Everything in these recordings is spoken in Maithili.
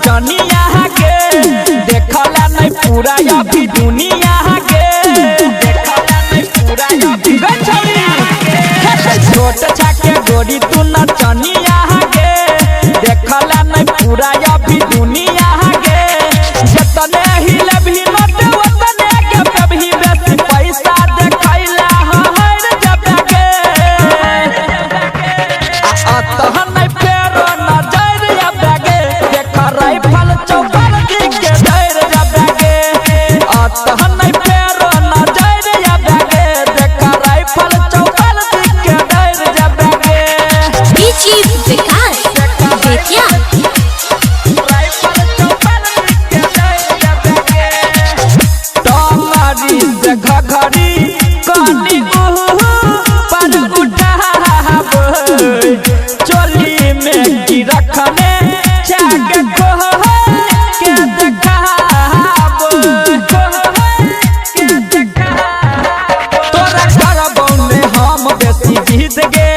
नचनिया के देखला नहीं पूरा अभी दुनिया के देखला नहीं पूरा अभी दुनिया के। छोट छाके गोरी तू नचनिया के देखला नहीं पूरा अभी दुनिया के। जतने हिले भी नट वतने के कभी बेसी पैसा देखैला हर जबे के। आ नहीं फेरो नजर आबे देख राइफल चौपर के डर जबे के। आ नहीं फेरो नजर आबे देख राइफल चौपर के डर जबे के। डीजे विकास बेतिया। राइफल चौपर के डर जबे के। टंगरी से घघरी कनी पर उठाब चोली में की रखने चाक को के देखाब के देखाब। तोरा करबौ ने हम बेसी जीत गे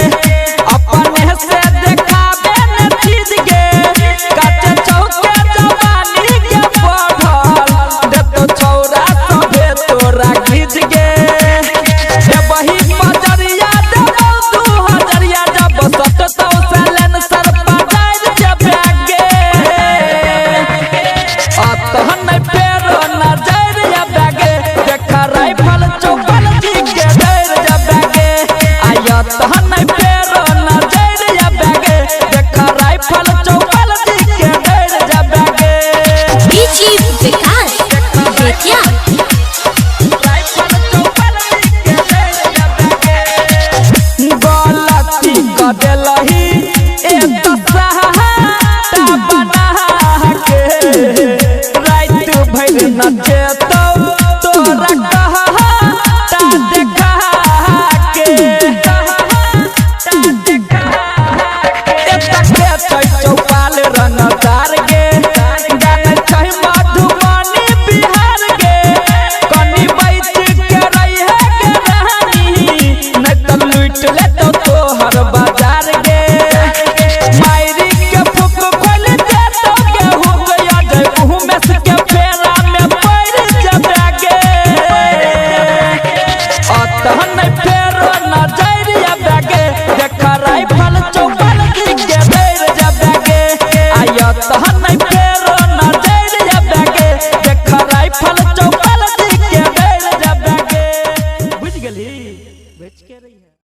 अपने से देखाबे न चीज गे। काचे चौके जवानी के बढ़ल देतो छौरा सभे तोरा घिच गे। देबही पजरिया देबौ 2000 जब सटतौ सैलेंसर पजारि जबे गे। आ तहन नहि फेरो नजर आबे गे देख राइफल चौपल जी के डर जबे गे। आय तहन नहि फेरो नजर आबे गे देख राइफल चौपल जी के डर जबे गे। डीजे विकास बेतिया। राइफल चौपल जी के डर जबे गे। गलती क देलही एक सहारा बना के राति भरि नचेतौ तोरा कहता देखा के। एतऽ के छै चौपाल रंगदार गे जानै छै मधुबनी बिहार गे। कनी बैठ के रहिहे गे रानी नहि तऽ लूटि लेतौ तोहर बाजार गे। मारि के फूक खोलि देतौ गे हुक अजय उमेश के फेरा में पड़ि जेबे गे। आ तहन नहि फेरो नजर आबे गे देख राइफल चौपल